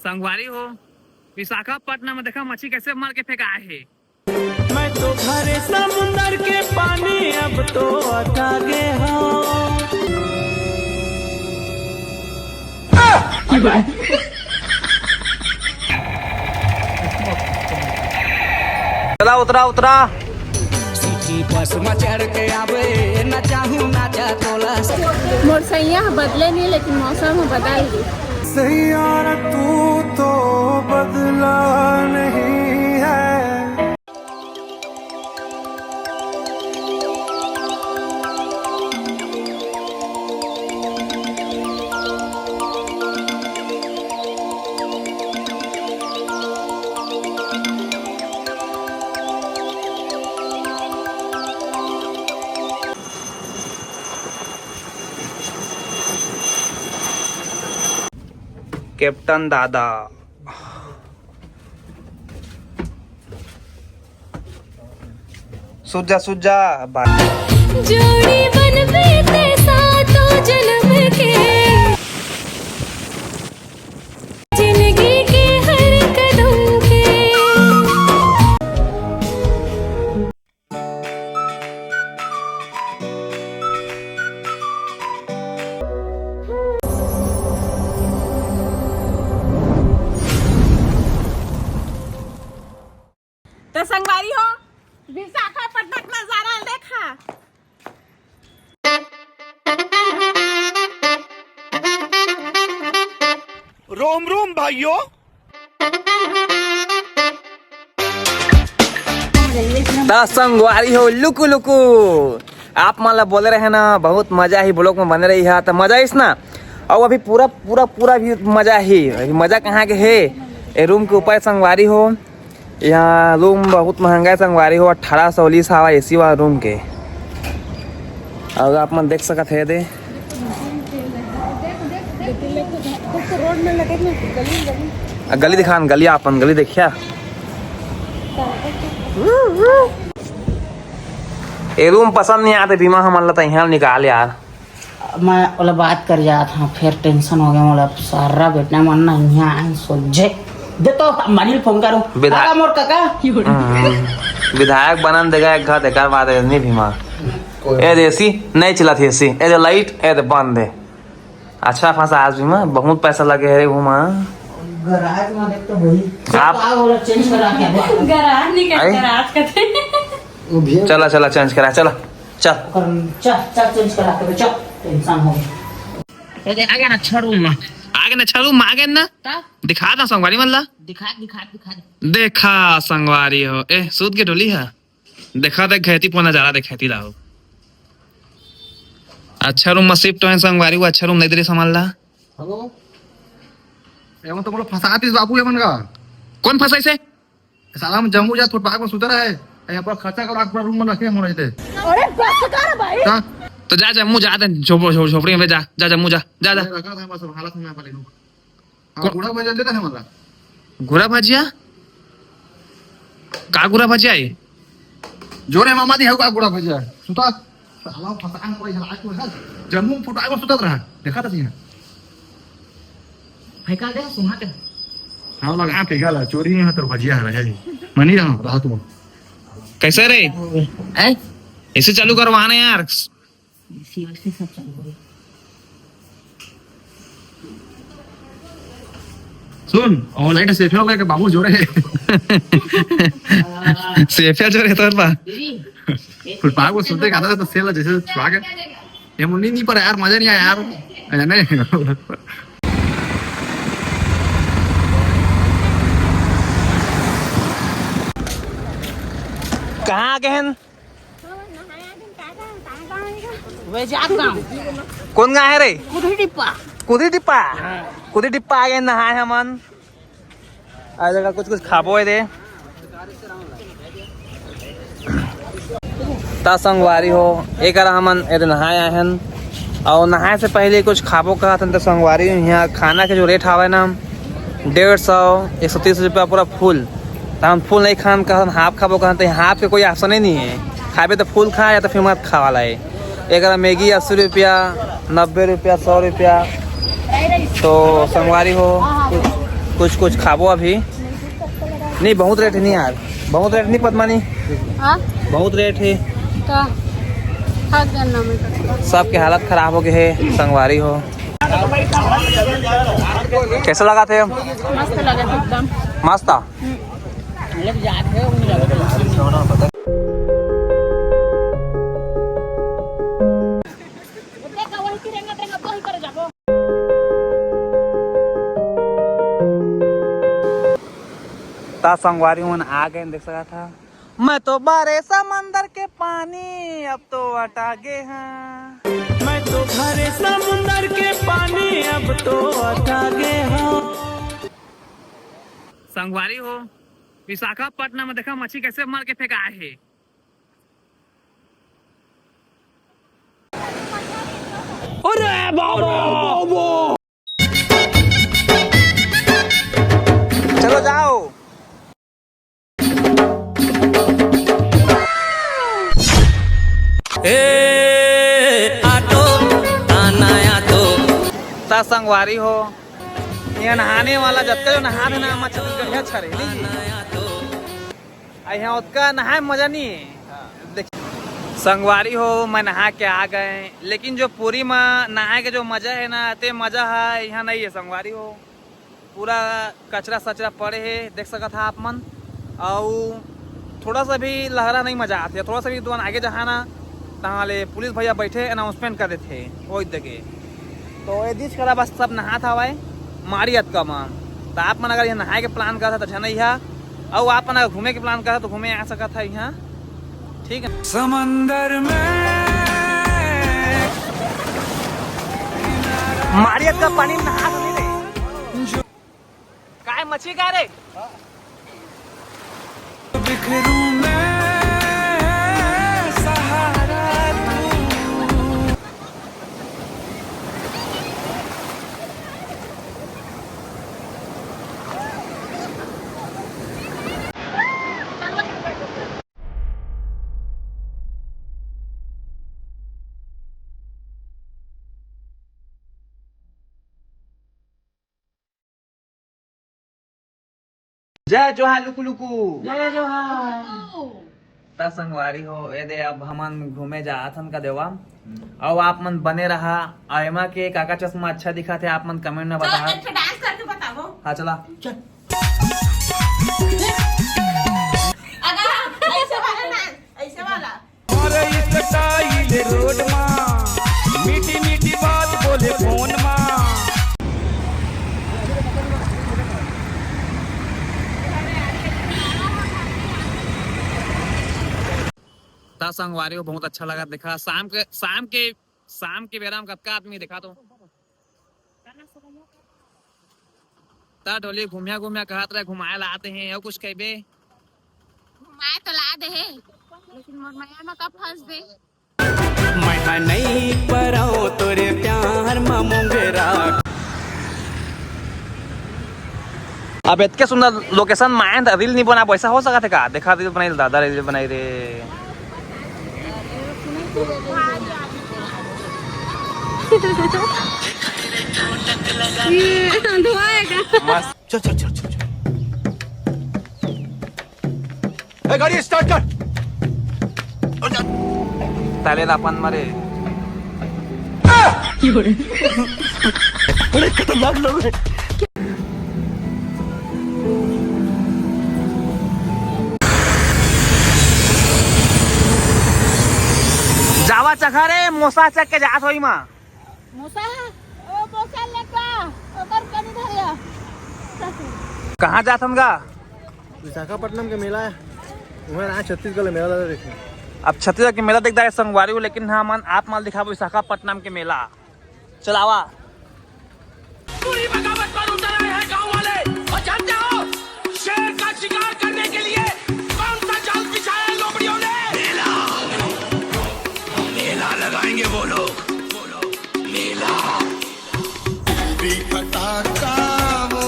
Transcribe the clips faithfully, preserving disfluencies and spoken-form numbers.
संगवारी हो, विशाखापट्टनम में देखा मछली कैसे मार के फेंकाए हे। मैं तो भरे समुंदर के पानी अब तो अटा गे हूँ। चला उतरा, उतरा। सिटी बस में चढ़ के आवे, ना चाहूँ ना जा तोला। मोर सैया ह बदले नहीं, लेकिन मौसम ह बदल गई। सैया रे तू तो बदला नहीं है। कैप्टन दादा। सुजा सुजा। जोड़ी बनबे ते सातों जन्म के, जिंदगी के हर कदम के। तो संगवारी हो, विशाखापट्टनम के नजारा देखा। रोम रोम भाइयों। त संगवारी हो, लुकु लुकु, आप मन ला बोले रहे ना, बहुत मजा ही vlog में बने रही है, त मजा इस ना। और अभी पूरा पूरा पूरा भी मजा ही, अभी मजा कहाँ के है, ए रूम के ऊपर संगवारी हो। यहाँ रूम बहुत महंगा है संगवारी हो, अठारह सौ लीस हवा एसी वाला रूम के। और आप मन देख सकत है दे। आ, गली दिखान, गली आपन, गली देखिया। ए रूम पसंद नहीं आते, बीमा हमन ला त यहाँ निकाल यार। मैं ओला बात कर जात हूँ, फिर टेंशन हो गया मोला। सारा बेटा मन ना यहाँ आए सोझे। दे तो अंबानी ल फोन करूँ। विधायक काका, मोर काका। हम्म, विधायक बनन देगा एक घात, एक बात है, नहीं भीमा। ए दे एसी, नहीं चलत एसी। ए दे लाइट, ए दे बंद है। अच्छा फंसा आज भीमा, बहुत पैसा लगे है रे भीमा। गराज में देख तो वही। आप का बोला, चेंज करा के बा। गराज नहीं कर, आई? गराज करते। वो भी चला, चला, चेंज करा, चला। चल। कर, चल, चल, चेंज करा के, चल, टेंशन हो गया। ए, आ गया ना अच्छा रूम में। आ गया ना अच्छा रूम में, आ गया ना? का? दिखा दा संगवारी मन ला। दिखा, दिखा, दिखा दे। देखा संगवारी हो। ए, सूत के डोली है। देखा देख, खेती पर नजारा देख, खेती लाओ। अच्छा रूम में शिफ्ट होए संगवारी, वो अच्छा रूम नहीं दे रही संभाल ला। हेलो। एमन तो मोला फंसा दिस बाबू, एमन का। कौन फंसाई से? साला हम जम्मू जा फुटपाथ में सुते रहे। यहाँ पर खर्चा कर, पूरा रूम में रखे हम रहते। अरे बस कर भाई। हाँ? तो जा जम्मू जा दे, झोप-, झोप-, झोपड़ी में जा, जा जम्मू जा, जा, जा। मैं रखा था बस, हालत में पहले लोग। हाँ, को- बूढ़ा भजिया देता है हमारा। गुरा भजिया? का गुरा भजिया है? जोरे मामा दी है का गुरा भजिया? सुता। साला फसान कोई हालात में है। जम्मू फुटपाथ में सुतत रहा। देखा था सीन। फेंका दे, सुना के। हाँ, लगा फेंका ला, चोरी नहीं है, तेरे भजिया है, है। मनी रहा, रहा तुम। कैसे रे? हैं? इसे चालू करवाना यार। इसी वैसे सब चालू करो। सुन, और लाइट सेफिया हो गया कि बाबू जोरे है। सेफिया जोरे तोर बा। दीदी, फुटपाथ को सुनते गाता था तो सेल जैसे छुआ के। ये मुन्नी नहीं पर यार, मजा नहीं आया यार। है ना? कहाँ आ गए हैं? वे जात गाँव। कौन गाँव है रे? कुदरी टिप्पा। कुदरी टिप्पा? हाँ। कुदरी टिप्पा आ गए नहाए हमन। आ जगह कुछ कुछ खाबो है रे। ता संगवारी हो, एक हमन एदे नहाए आए हन। और नहाए से पहले कुछ खाबो कहत हन, तो संगवारी हो, यहाँ खाना के जो रेट हवे ना, डेढ़ सौ, एक सौ तीस रुपया पूरा फुल। तो हम फुल नहीं खान कहत हन, हाफ खाबो कहत हन, तो हाफ के कोई ऑप्शन ही नहीं है। खाबे तो फुल खा, या तो फिर मत खा वाला है। एक मैगी अस्सी रुपया, नब्बे रुपया, सौ रुपया। तो संगवारी हो, कुछ, कुछ कुछ खाबो अभी। नहीं, बहुत रेट है नहीं यार, बहुत रेट नहीं पद्मानी, हाँ? बहुत रेट है। का? खा गया ना मैं तो। सबके हालत खराब हो गए है, संगवारी हो। कैसा लगा थे? मस्त लगा थे एकदम। मस्त था। ता संगवारी मन आ गए, देख सकत हा। मैं तो भरे समंदर के पानी, अब तो अटा गे हाँ। मैं तो भरे समुंदर के पानी, अब तो अटा गे हाँ। संगवारी हो, विशाखापट्टनम में देखा मच्छी कैसे मार के फेंकाए है। अरे बाबा! चलो जाओ। ए, ऑटो, ताना ऑटो। ता संगवारी हो, ये नहाने वाला जतका जो नहात है ना, मच्छर बढ़िया छरे, नहीं जी? आ यहाँ ओतका नहाए में मजा नहीं है। देख, संगवारी हो, मैं नहा के आ गए, लेकिन जो पुरी में नहाए के जो मजा है ना, ते मजा है यहाँ नहीं है संगवारी हो। पूरा कचरा सचरा पड़े है, देख सकत हा आप मन। अउ थोड़ा सा भी लहरा नहीं मजा आथे, थोड़ा सा भी तुमन आगे जहा ना, तहाँ ले पुलिस भैया बैठे announcement कर देथे, ओई दे के। तो ये दिस करा बस सब नहात हवय माड़ी अतका म। त आप मन अगर यहाँ नहाए के plan करत हा त झन अइहा, अउ आप मन अगर घूमे के plan करत हा त घूमे आ सकत हा यहाँ, ठीक है। समंदर में माड़ी अतका पानी में नहा तो नहीं रे। काय मच्छी का रे? बिखरू मैं सहारा तू। जय जोहार लुकु लुकु। जय जोहार। त संगवारी हो, ए दे अब हमन घूमे जात हन का देवा। अउ आप मन बने रहा। अउ एमा के काका चश्मा अच्छा दिखत हे, आप मन comment में बताहा। एक ठो dance करके बताओ। हाँ चला। चल। अगर ऐसे वाला ना, ऐसे वाला। अरे style road मा, मीठी मीठी बात बोले phone मा। त संगवारी हो, बहुत अच्छा लगा देखा। शाम के, शाम के, शाम के बेरा में कतका आदमी देखा तो। त डोली घूमिया घूमिया कहत रहे, घुमाए ला आते हैं, अउ कुछ कहबे? घुमाए तो ला दे हे, लेकिन मोर मया में कब फंस दे। मैं हा नई परव तोरे प्यार म मोंगरा। अब इतके सुंदर location में आए त reel नहीं बना, वैसा हो सकत हे का? देखा reel बनाई, दादा reel बनाई रे। ये धुआं है क्या? मस्त। चल, चल, चल, चल, चल। ए, गाड़ी start कर। पहले तो अपन मरे। अरे, खतरनाक लोग हैं। जावा चखा रे, मोसा चख के जात होई मा। मोसा, ओ मोसा लेका, ओकर कनी धरिया। कहाँ जात हन गा? विशाखापट्टनम के मेला है, उहें आज छत्तीसगढ़ मेला लगा देखे। अब छत्तीसगढ़ के मेला देखता है संगवारी हो, लेकिन हाँ मन आप माल दिखाबो विशाखापट्टनम के मेला। चलावा। पूरी बगावत पर उतर आए हैं गांव वाले, और जानते हो शेर का शिकार करने के लिए कौन सा जाल बिछाया है लोमड़ियों ने? मेला, मेला लगाएंगे वो लोग, वो लोग, मेला। भी फटाका वो,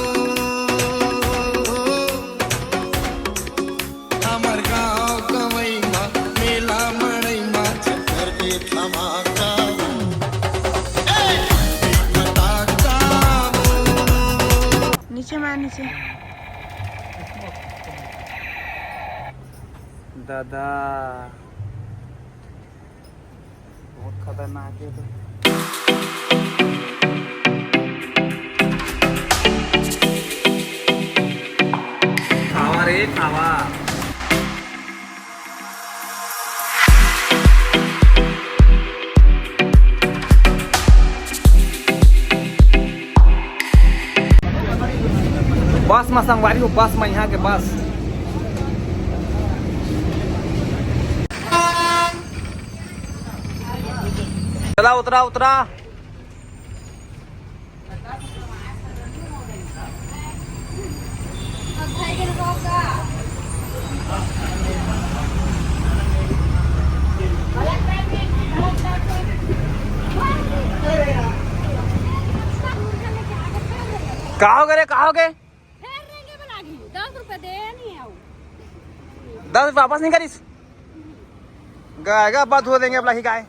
हमर गांव गंवई मा, मेला मड़ई मा, चक्कर के धमाका वो। ए! भी फटाका वो, ये मार नीचे। दादा, बहुत खतरनाक है तो। खावा रे, खावा। बस में संगवारी हो, बस में यहाँ के बस। चला, उतरा, उतरा। का हो गए रे, का हो गए? फेर रेंगे वाला ही, दस रुपए दे नहीं आऊ। दस रुपए वापस नहीं करिस? गाय का बात हो देंगे अपना ही गाय।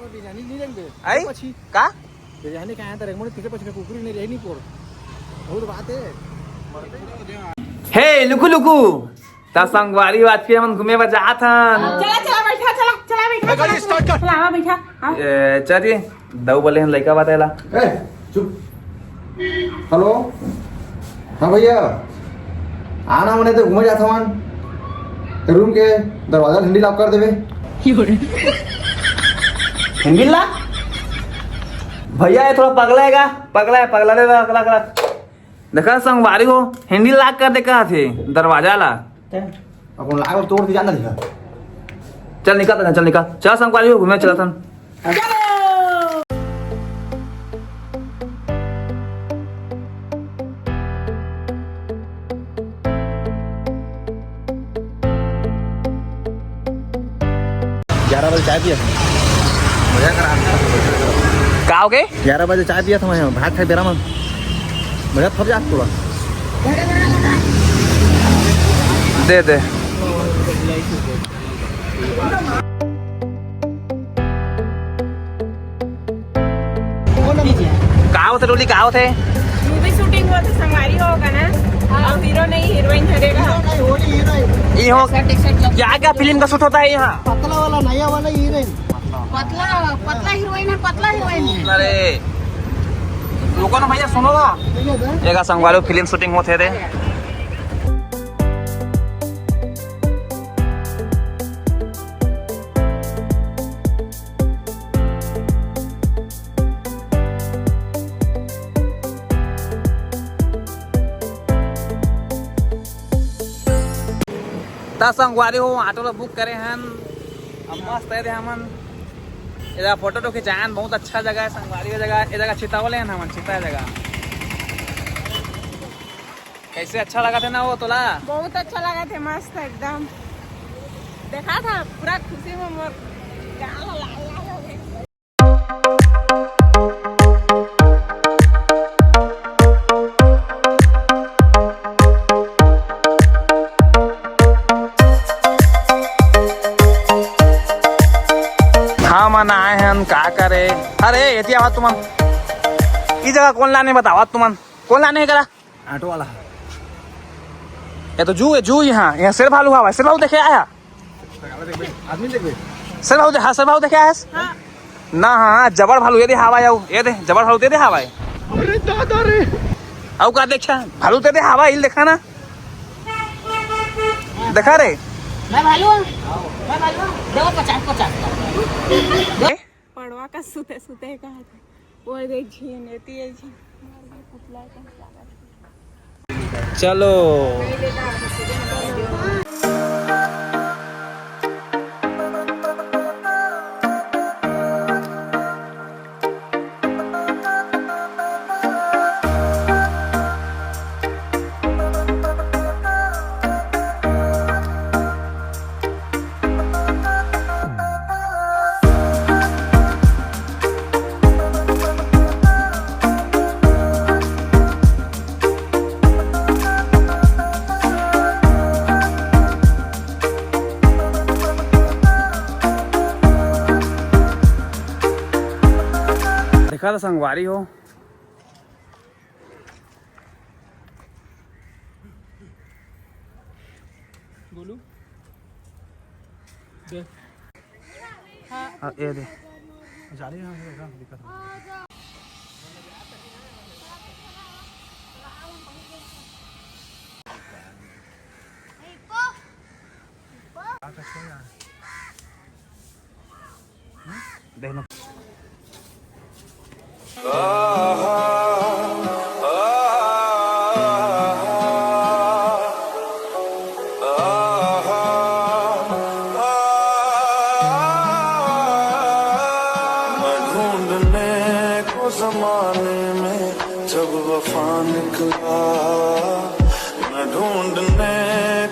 बिरयानी नहीं रेंगे। आई? पछी। का? बिरयानी का यहाँ तो रेंगमोड़े पीछे पछी कुकुर नहीं रही नहीं पोर। बहुत बात है। हे लुकु लुकु, ता संगवारी आज के हमन घूमे बर जात हन। चला, चला, बैठा, चला, चला, बैठा, ए, गाड़ी चला, start कर। चला, आवा, बैठा, आवा। ए, चलिए, दऊ बोले हन लइका बात एला। ए, चुप। हेलो। हाँ भैया, आना मने तो घूमे जात हवन। रूम के दरवाजा हिंडी लॉक कर देवे। हिंडी ला? भैया, ये थोड़ा पगला है का? पगला है, पगला रे, रख, रख, रख। देखा संगवारी हो, हिंडी लॉक कर दे कहा थे दरवाजा ला। अपन लाग तोड़ के जाना दिखा। चल निकल, चल निकल, चल संगवारी हो, घूमे चला थन। ग्यारह बजे चाय पिया था। मजा करा। का हो गए? ग्यारह बजे चाय पिया था मैं, भात खाए बेरा में। मजा थप जा थोड़ा। दे दे। का होथे डोली, का होथे? मूवी शूटिंग होथे, संगवारी होगा ना? हाँ। और हीरो नहीं, हीरोइन हरेगा। हीरो नहीं, होली हीरोइन। ये हो, क्या, क्या फिल्म का शूट होता है यहाँ? पतला वाला, नया वाला हीरोइन। पतला, पतला हीरोइन है, पतला हीरोइन है। अरे, रुको ना भैया, सुनो ना। ठीक है सर। एगा संगवारी फिल्म शूटिंग होथे रे। त संगवारी हो, ऑटो ला बुक करे हन। अब मस्त है रे हमन। एदा फोटो तो खिंचायन, बहुत अच्छा जगह है संगवारी, ये जगह, ये जगह चितावले हन हमन, चिता जगह। कैसे, अच्छा लगा थे ना वो तोला? बहुत अच्छा लगा थे, मस्त एकदम। देखा था पूरा खुशी में मोर गाल लाल लाल हो गए। हमन आए हन का करे? अरे एती आवा तुमन, ई जगह कौन लाने बतावा तुमन, कौन लाने है करा? ऑटो वाला है। ये तो जू है, जू। यहाँ, यहाँ शेर भालू हवा, शेर भालू देखे आया? आदमी देखबे। शेर भालू दे, हाँ, शेर भालू देखे आया? हाँ। ना, हाँ, हाँ, जबड़ भालू ये दे हवा, आऊ ये दे जबड़ भालू दे दे हवा। अरे दादा रे। आऊ का देखा? भालू दे दे हवा, इल देखा ना। देखा रे। मैं भालू हूँ। मैं भालू हूँ। देखो पचास, पचास। ए? पड़वा का सुते सुते कहा था। वो देख झीन, एती है झीन। पुतला का। चलो। देखा था संगवारी हो, गोलू, दे। हाँ, ये दे। जाली यहाँ से देखा, दिक्कत हो। देख लो। मैं ढूंढने को जमाने में जब वफा निकला, मैं ढूंढने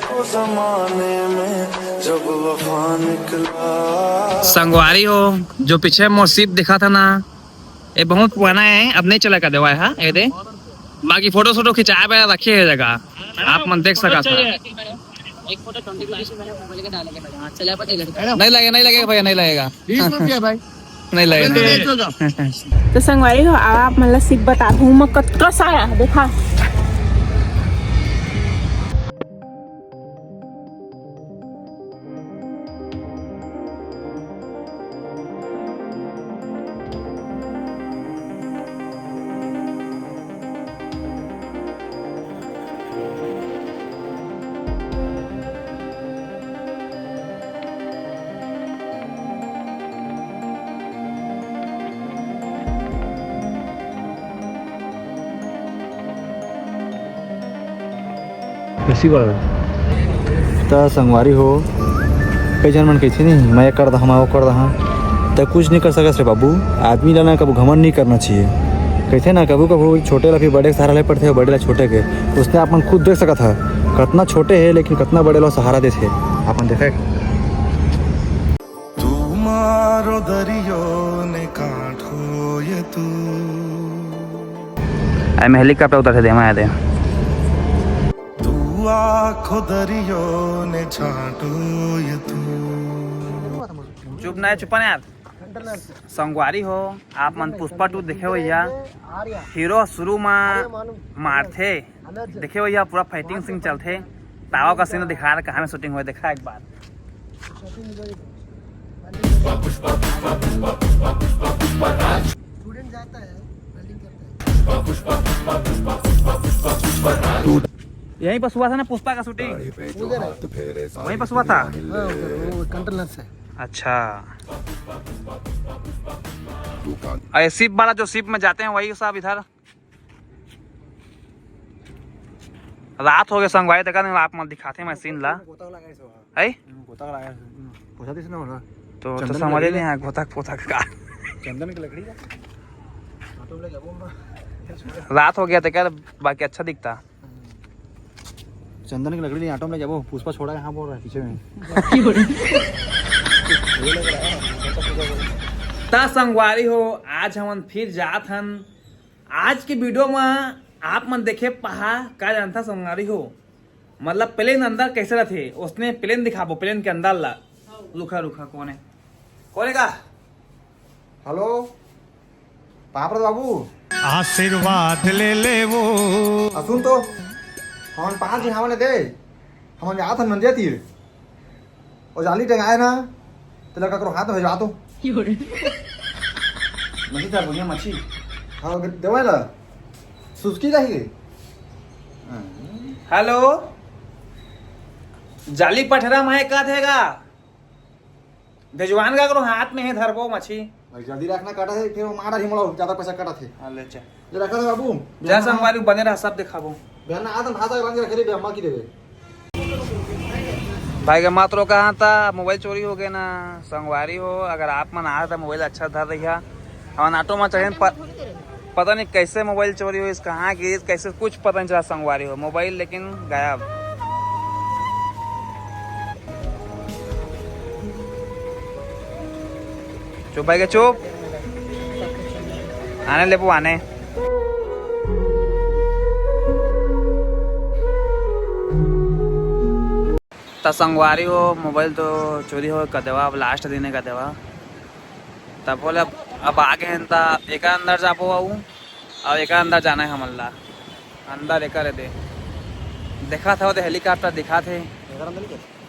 को जमाने में जब वफा निकला। संगवारी हो, जो पीछे मोर सीप दिखा था ना, ये बहुत पुराना है, अब नहीं चला का देवा है, हाँ, ये दे। बाकी फोटो सोटो खिंचाए बर रखे है जगह, आप मन देख सका था। एक फोटो ट्वेंटी क्लास में मैंने मोबाइल के डाले के लगा। हाँ, चला पर नहीं लगा। नहीं लगेगा, नहीं लगेगा भैया, नहीं लगेगा। बीस रुपया भाई। नहीं लगेगा, नहीं लगेगा। तो संगवारी हो, अब आप मन ला सीप बताहूँ मैं कतका सारा, देखा। इसी बार। त संगवारी हो, कई झन मन कहिथे नहीं, मैं ये कर दहा, मैं वो कर दहा, त कुछ नहीं कर सकस रे बाबू। आदमी ला ना कभू घमंड नहीं करना चाहिए। कहिथे ना, कभू कभू छोटे ला फिर बड़े के सहारा ले पड़थे, बड़े ला छोटे के। उसने आप मन खुद देख सकत हा, कतना छोटे है लेकिन कतना बड़े ला सहारा देथे। आप मन देखा है? तू मारो दरियो ने कांठो ये तू। आई मैं हेलीकॉप्टर उतर से देमा आया दे। तू आखो दरियो ने छांटो ये तू। चुप ना है, चुप ना यार। संगवारी हो, आप मन पुष्पा टू देखे हो भैया, हीरो शुरू मा मारथे, देखे हो भैया, पूरा फाइटिंग सीन चलथे। तावा का सीन दिखा रहा, कहाँ में शूटिंग हुआ, देखा एक बार। यहीं पर हुआ था ना पुष्पा का शूटिंग? वहीं पर हुआ था। हाँ, उधर, वो कंट्रोल से। अच्छा। अरे शिप वाला, जो शिप में जाते हैं, वही सब इधर। रात हो गए संगवारी, देखा नहीं, आप मत दिखाते हैं मैं सीन ला। गोता लगा है सो, हाँ। है? हम्म, गोता लगा है। हम्म, पोछा दिस ना हो रहा। तो, तो चंदन की समझ ही लकड़ी नहीं है। आया, गोता पोता का। चंदन की लकड़ी का। हाँ, तो ले जाओ, वो रात हो गया था क्या, बाकी अच्छा दिखता। चंदन की लकड़ी ले ऑटो में ले जाबो, पुष्पा छोड़ा यहाँ बोल रहा है पीछे में। ता संगवारी हो, आज हमन फिर जात हन। आज के वीडियो में आप मन देखे पहा का जानता संगवारी हो, मतलब प्लेन अंदर कैसे रहथे, उसने प्लेन दिखाबो, प्लेन के अंदर ला। रुखा रुखा, कौन है, कौन है का? हेलो, पाप रे बाबू। आशीर्वाद ले ले वो। आ, सुन तो, हमन पाँच झन हवन दे, हमन जात हन नंदिया तीर। ओ जाली टंगाए ना, ते लड़का करो हाथ में भेजवा तो। मछली था, बढ़िया मछली। हाँ, देवे ला। सुस्की रही। हेलो, जाली पठरा में का थेगा? भेजवान का करो, हाथ में है, धरबो मछी। भाई, जल्दी रखना, काटा थे, फिर वो मारा ही मोला, ज्यादा पैसा काटा थे। हाँ, ले चल। ले रखा था बाबू। जा संगवारी, बने रहा, सब दिखाबो। बहन, आ तो भाषा रंग रखे रे, अम्मा की देवे। भाई के मात्र कहा था, मोबाइल चोरी हो गया ना। संगवारी हो, अगर आप मन आ तो मोबाइल अच्छा धर रही है। हमन ऑटो में चढ़े, प-, पता नहीं कैसे मोबाइल चोरी होइस, कहाँ गिरिस, कैसे, कुछ पता नहीं चला संगवारी हो, मोबाइल लेकिन गायब। चुप भाई के चुप, आने ले आने। त संगवारी हो, मोबाइल तो चोरी हो कर देवा, अब लास्ट दिन है कर देवा। तब बोले अब, अब आ गए हैं त एकर अंदर जाबो आऊ, अब एकर अंदर जाना है हमन ला। अंदर एकर दे देखा था, वो दे हेलीकॉप्टर दिखा थे। एकर अंदर नहीं जाता।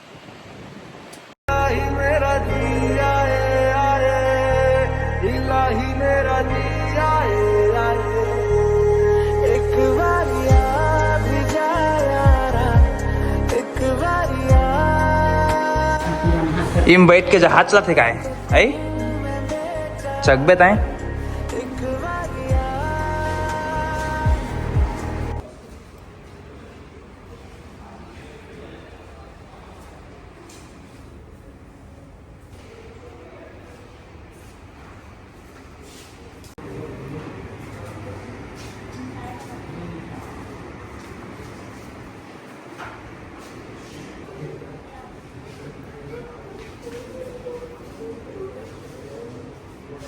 इम बैठ के जहाज चलत हे काय? आई चकबे ताए।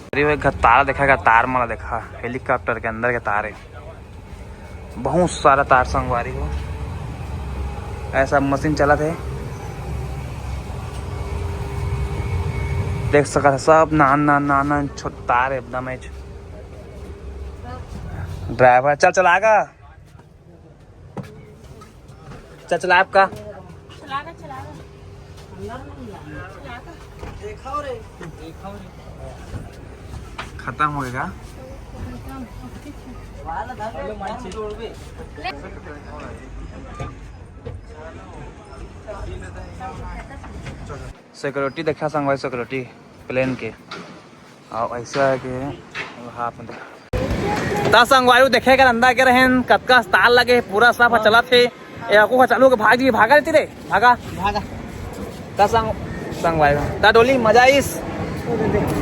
अरे वो एक तार देखा का, तार मला देखा, हेलीकॉप्टर के अंदर के तार है। बहुत सारा तार संगवारी हो, ऐसा मशीन चलत हे, देख सकत हे सब नान नान नान नान छोट तार है एकदम। ड्राइवर चल चला आगा। चल चला आपका। चलागा, चलागा। चलागा। खत्म हो गया। सिक्योरिटी देखा संगवारी, सिक्योरिटी प्लेन के। अउ ऐसा है कि हाफ में देख। त संगवारी देखे कर अंदर के रहेन, कतका स्टाल लगे हे, पूरा सब ह चलत हे। ए, आकू ह चालू के भाग जी, भागा रहती रे, भागा। भागा। त संग, संगवारी, त डोली मजा आइस?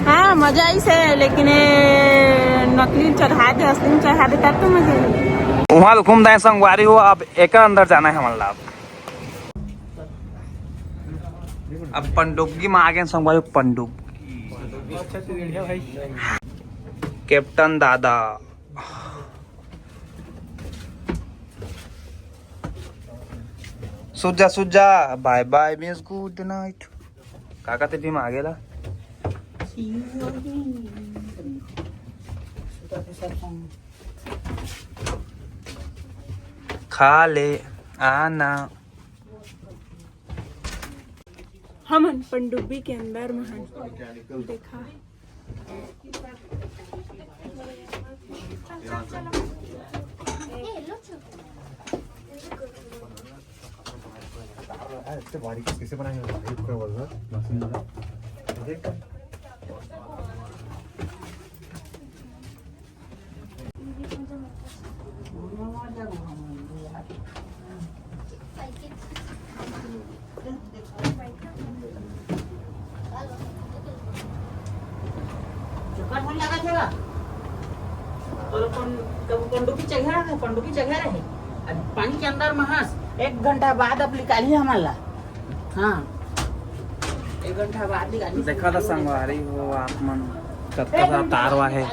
हाँ, मजा आइस हे, लेकिन ए नकली चढ़ा दे, असली में चढ़ा दे, तब तो मजा आई। उहाँ घूम दाए संगवारी हो, अब एकर अंदर जाना है हमन ला। अब पनडुब्बी में आ गए संगवारी, पनडुब्बी। कैप्टन दादा, सुत जा, सुत जा, bye bye miss, good night। काका ते भी मांगेला। खा ले आना। हमन पनडुब्बी के अंदर में हन। देखा। अरे, इतने बारीकी से कैसे बनाए हैं भाई, पूरा वर्कर। देख। चक्कर थोड़ी लगा थोड़ा। और पन-, कब पनडुब्बी चघे रहे, पनडुब्बी चघे रहे। अब पानी के अंदर में हंस, एक घंटा बाद अब निकाली हमन ला। हाँ, एक घंटा बाद निकाली। देखा था संगवारी हो आप मन, कतका सारा तार वा है।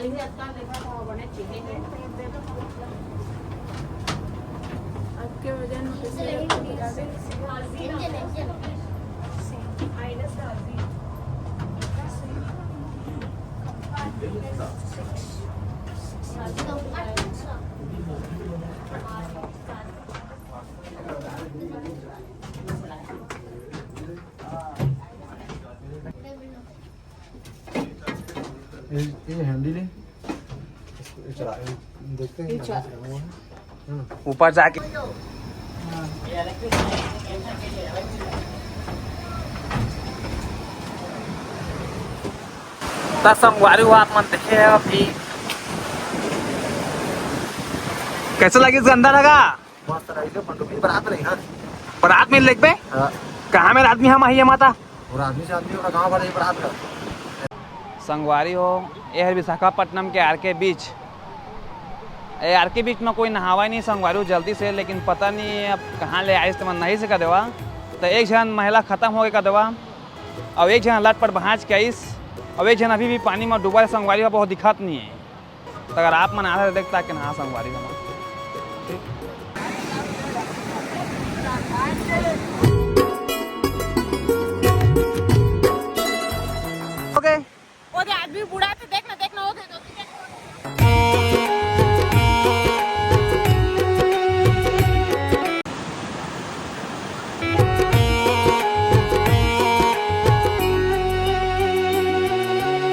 आपके वजन में कैसे लगता बता दे। ये, ये हैंडल है, इसको ये चला, ये देखते हैं ये कैसे चला। करना है। हाँ। ऊपर जाके। त संगवारी हो, आप मन देखे हे अभी, कैसे लगिस, गंदा लगा? मस्त रही जो, पनडुब्बी बरात नहीं, हाँ। बरात में लेगबे? हाँ। कहाँ में आदमी हम आही माता? और आदमी से आदमी, पूरा गाँव भर एक बरात का। संगवारी हो, ये हर विशाखापट्टनम के आर के बीच। ए आर के बीच में कोई नहावा ही नहीं संगवारी हो जल्दी से, लेकिन पता नहीं अब कहाँ ले आइस, तो मन नहीं से कर देवा। तो एक झन महिला खत्म हो गए कर देवा, और एक झन लटपट भांज के आइस, और एक झन अभी भी पानी में डूबा है संगवारी हो, बहुत दिखत नहीं है। त अगर आप मन आधा देखता कि हाँ संगवारी हो ना, ठीक?